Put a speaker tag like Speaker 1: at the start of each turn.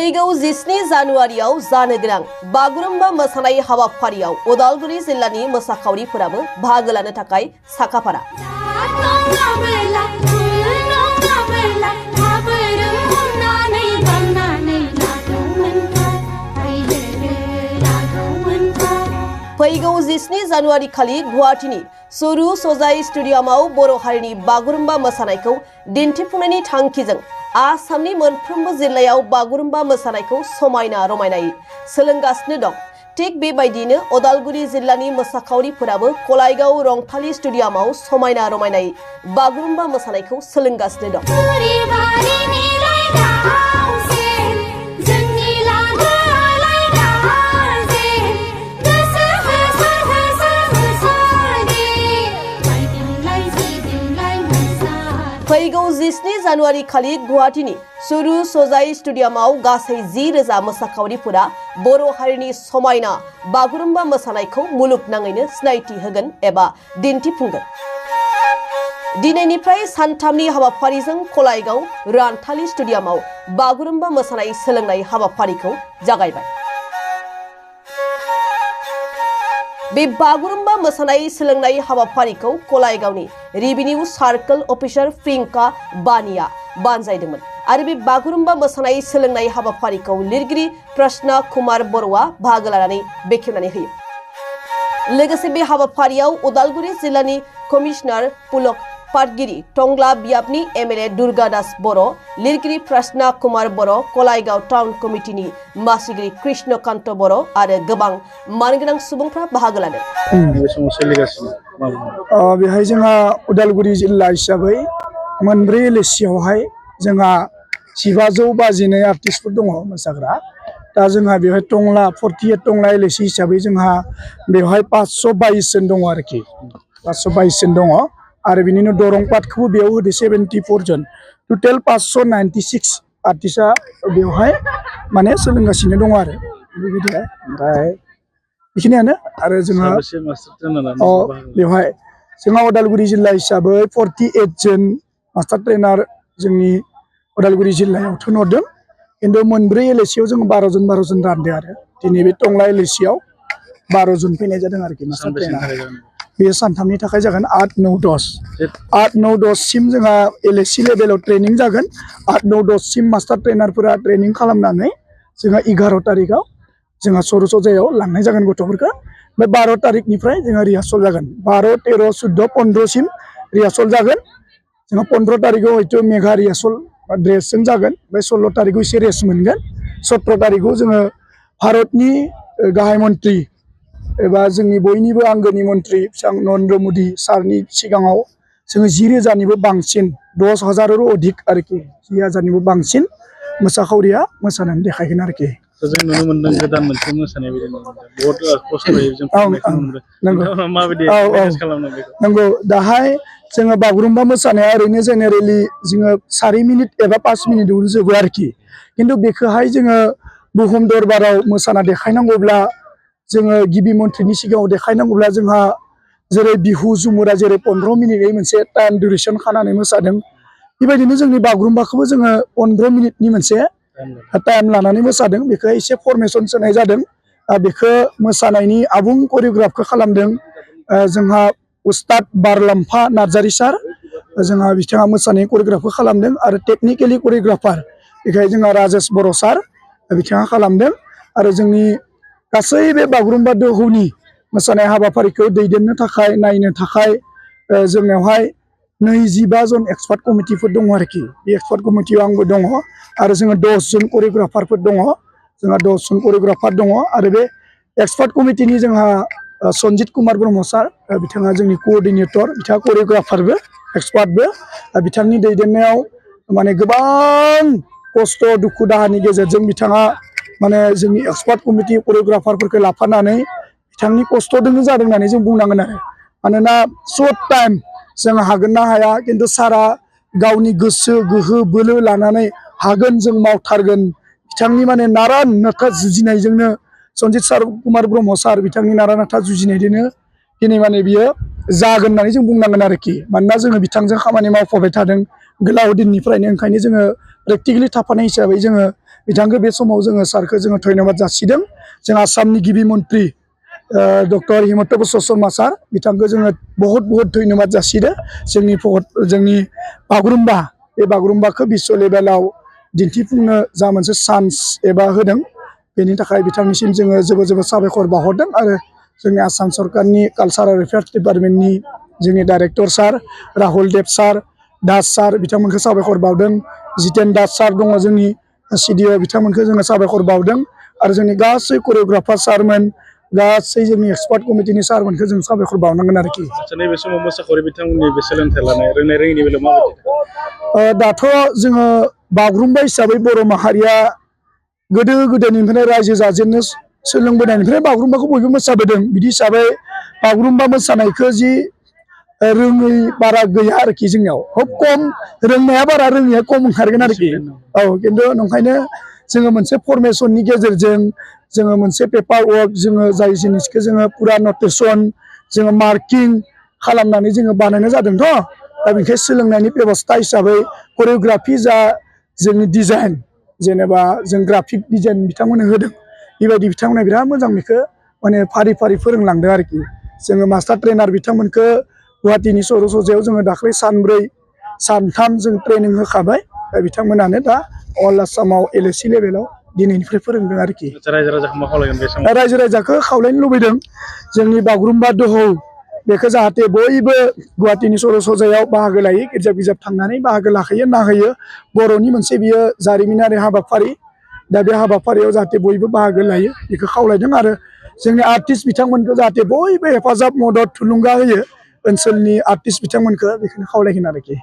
Speaker 1: फैगौ 17 जानुवारियाव जानो गोनां बागुरुम्बा मोसानाय हाबाफारियाव उदालगुरि जिल्लानि मोसाखावरिफोराबो बाहागो लानो थाखाय साखाफारा। फैगौ 17 जानुवारि खालि गुवाहाटीनि सुरु सजाय स्टेडियामाव बर' हारिनि बागुरुम्बा मोसानायखौ दिन्थिफुंनायनि थांखिजों आसामनि मोनफ्रोमबो जिल्लायाव बागुरुम्बा मोसानायखौ समायना रमायनायै सोलोंगासिनो दं। थिग बेबायदिनो उदालगुरि जिल्लानि मोसाखावरिफोराबो कलायगाव रंथाली स्टेडियामाव समायना रमायनायै बागुरुम्बा मोसानायखौ सोलोंगासिनो दं। फैगौ 17 जानुवारि खालि गुवाहाटीनि सुरु सजाय स्टेडियामाव गासै 10,000 मोसाखावरिफोरा बर' हारिनि समायना बागुरुम्बा मोसानायखौ मुलुगनाङैनो सिनायथि होगोन एबा दिन्थिफुंगोन। दिनैनिफ्राय सानथामनि हाबाफारिजों कलायगाव रंथाली स्टेडियामाव बागुरुम्बा मोसानाय सोलोंनाय हाबाफारिखौ जागायबाय। बे बागुरुम्बा मोसानाय सोलोंनाय हाबाफारिखौ कलायगावनि रेभिनिउ सार्कल अफिसार प्रियंका बानिया बानजायदोंमोन आरो बे बागुरुम्बा मोसानाय सोलोंनाय हाबाफारिखौ लिरगिरि प्रश्न कुमार बर'आ बाहागो लानानै बेखेवनानै होयो। लोगोसे बे हाबाफारियाव उदालगुरि जिल्लानि कमिशनार पुलक पाटगिरि, टंग्ला बियाबनि एमएलए दुर्गादास बर', लिरगिरि प्रश्न कुमार बर', कलायगाव टाउन कमिटिनि मासिगिरि कृष्णकान्त बर' आरो गोबां मानगोनां सुबुंफ्रा बाहागो लादों।
Speaker 2: बेहाय जोंहा उदालगुरि जिल्ला हिसाबै मोनब्रै एलएसियावहाय जोंहा 1500 बाजिनै आर्टिस्टफोर दङ मोसाग्रा। दा जोंहा बेवहाय टंला 48 टंला एलएसि हिसाबै जोंहा बेवहाय 522 जन दङ आरोखि 522 जन दङ आरो बिनिनो दरंपाटखौबो बेयाव होदो 74 जन। टोटेल 596 आर्टिस्टआ बेवहाय माने सोलोंगासिनो दङ आरो बेबायदि। ओमफ्राय बेखिनियानो आरो जोंहा बेवहाय जोंहा उदालगुरि जिल्ला हिसाबै 48 जन मास्टार ट्रेनार जोंनि उदालगुरि जिल्लायाव थिनहरदों। खिन्थु मोनब्रै एलएसियाव जों 12 जन रानदों आरो दिनै बे टंला एलएसियाव 12 जन फैनाय जादों आरोखि मास्टार ट्रेनार। बेयो सानथामनि थाखाय जागोन 8, 9, 10 8, 9, 10 सिम जोंहा एलएसि लेभेलाव ट्रेनिं जागोन। 8, 9, 10 सिम मास्टार ट्रेनारफोरा ट्रेनिं खालामनानै जोंहा 11 तारिखआव जोंहा सुरु सजायाव लांनाय जागोन गथ'फोरखौ। ओमफ्राय 12 तारिखनिफ्राय जोंहा रिहार्सल जागोन। 12, 13, 14, 15 सिम रिहार्सल जागोन। जोंहा 15 तारिखआव हयथ' मेगा रिहार्सल ड्रेसजों जागोन। ओमफ्राय 16 तारिखआव एसे रेस्ट मोनगोन। 17 तारिखआव जोङो भारतनि गाहाय मन्त्रि एबा जोंनि बयनिबो आंगोनि मन्त्रि बिथां नरेन्द्र मदि सारनि सिगाङाव जोङो 10,000निबो बांसिन 10,000 अधिक आरोखि 10,000निबो बांसिन मोसाखावरिया मोसानानै देखायगोन आरोखि।
Speaker 3: जों नुनो मोनदों गोदान मोनसे मोसानाय बायदि बहुत खस्थ' जायो जों
Speaker 2: नंगौ। दाहाय जोङो बागुरुम्बा मोसानाया ओरैनो जेनेरेलि जोङो 4 मिनिट एबा 5 मिनिटआवनो जोबो आरोखि। खिन्थु बेखौहाय जोङो बुहुम दरबाराव मोसाना देखायनांगौब्ला जोङो गिबि मन्थ्रिनि सिगाङाव देखायनांगौब्ला जोंहा जेरै बिहु जुमुरा जेरै 15 मिनिटनि मोनसे टाइम डिउरेसन खानानै मोसादों, बेबायदिनो जोंनि बागुरुम्बाखौबो जोङो 15 मिनिटनि मोनसे टाइम लानानै मोसादों। बेखौ एसे फरमेसन सोनाय जादों। बेखौ मोसानायनि आबुं करिय'ग्राफखौ खालामदों जोंहा उस्ताद बारलाम्फा नार्जारि सार। जोंहा बिथाङा मोसानाय करिय'ग्राफखौ खालामदों आरो टेकनिकेलि करिय'ग्राफार बेखाय जोंहा राजेश बर' सार बिथाङा खालामदों। आरो जोंनि गासै बे बागुरुम्बा दोहौनि मोसानाय हाबाफारिखौ दैदेननो थाखाय नायनो थाखाय जोंनियावहाय 25 जन एक्सपार्ट कमिटिफोर दङ आरोखि। बे एक्सपार्ट कमिटियाव आंबो दङ आरो जोङो 10 जन करिय'ग्राफारफोर दङ। जोंहा 10 जन करिय'ग्राफार दङ आरो बे एक्सपार्ट कमिटिनि जोंहा सन्जित कुमार ब्रह्म सार बिथाङा जोंनि कअर्डिनेटर, बिथाङा करिय'ग्राफारबो एक्सपार्टबो। बिथांनि दैदेननायाव माने गोबां खस्थ' दुखु दाहानि गेजेरजों बिथाङा माने जोंनि एक्सपार्ट कमिटि करिय'ग्राफारफोरखौ लाफानानै बिथांनि खस्थ'जोंनो जादों होननानै जों बुंनांगोन आरो। मानोना सर्ट टाइम जों हागोन ना हाया, खिन्थु सारा गावनि गोसो गोहो बोलो लानानै हागोन जों मावथारगोन बिथांनि माने नारा नाथा जुजिनायजोंनो सन्जित कुमार ब्रह्म सार बिथांनि नारा नाथा जुजिनायजोंनो दिनै माने बियो जागोन होननानै जों बुंनांगोन आरोखि। मानोना जोङो बिथांजों खामानि मावफाबाय थादों गोलाव दिननिफ्रायनो। ओंखायनो जोङो प्रेक्टिकेलि थाफानाय हिसाबै जोङो बिथांखौ बे समाव जोङो सारखौ जोङो धन्यबाद जासिदों जों आसामनि गिबि मन्त्रि डक्टर हिमन्त बिश्व शर्मा सार बिथांखौ जोङो बहुत धन्यबाद जासिदों जोंनि बागुरुम्बा बे बागुरुम्बाखौ विश्व लेभेलाव दिन्थिफुंनो जा मोनसे चान्स एबा होदों बेनि थाखाय बिथांनिसिम जोङो जोबोर साबायखर बावहरदों आरो जोंनि आसाम सरकारनि कालचारेल एफेयार्स डिपार्टमेन्टनि जोंनि डाइरेक्टर सार राहुल देब सार दास सार बिथांमोनखौ साबायखर बावदों जितेन दास सार दङ जोंनि CDO बिथांमोनखौ जोङो साबायखर बावदों आरो जोंनि गासै करिय'ग्राफार सारमोन गासै जोंनि एक्सपार्ट कमिटिनि सारमोनखौ जों साबायखर बावनांगोन आरोखि
Speaker 3: नैबे समाव मोसाखावरि बिथांमोननि बे सोलोंथाइ लानाय रोंनाय रोङिनि बेलायाव माबायदि
Speaker 2: दाथ' जोङो बागुरुम्बा हिसाबै बर' माहारिया गोदो गोदायनिफ्रायनो रायजो जाजेननो सोलोंबोनायनिफ्राय बागुरुम्बाखौ बयबो मोसाबोदों बिदि हिसाबै बागुरुम्बा मोसानायखौ जि रोङै बारा गैया आरोखि जोंनियाव खोब खम रोंनाया बारा रोङैया खम ओंखारगोन आरोखि औ खिन्थु नंखायनो जोङो मोनसे फरमेसननि गेजेरजों जोङो मोनसे पेपार वर्क जोङो जाय जिनिसखौ जोङो पुरा नटेसन जोङो मार्किं खालामनानै जोङो बानायनाय जादोंथ' दा बेनिखायनो सोलोंनायनि बेबस्था हिसाबै करिय'ग्राफि जा जोंनि डिजाइन जेनेबा जों ग्राफिक डिजाइन बिथांमोननो होदों बेबायदि बिथांमोना बिराद मोजां बेखौ माने फारि फोरोंलांदों आरोखि जोङो मास्टार ट्रेनार बिथांमोनखौ गुवाहाटीनि सर'सजायाव जोङो दाख्लै सानब्रै सानथाम जों ट्रेनिं होखाबाय दा बिथांमोनानो दा अल आसामाव LAC लेभेलाव दिनैनिफ्राय फोरोंदों आरोखि
Speaker 3: रायजो राजाखौ मा खावलायगोन बे समाव
Speaker 2: रायजो राजाखौ खावलायनो लुबैदों जोंनि बागुरुम्बा दोहौ बेखौ जाहाथे बयबो गुवाहाटीनि सर'सजायाव बाहागो लायो गिर्जा थांनानै बाहागो लाहैयो नाहैयो बर'नि मोनसे बियो जारिमिनारि हाबाफारि दा बे हाबाफारियाव जाहाथे बयबो बाहागो लायो बेखौ खावलायदों आरो जोंनि आर्टिस्ट बिथांमोनखौ जाहाथे बयबो हेफाजाब मदद थुलुंगा होयो ओनसोलनि आर्टिस्ट बिथांमोनखौ बेखौनो खावलायगोन आरोखि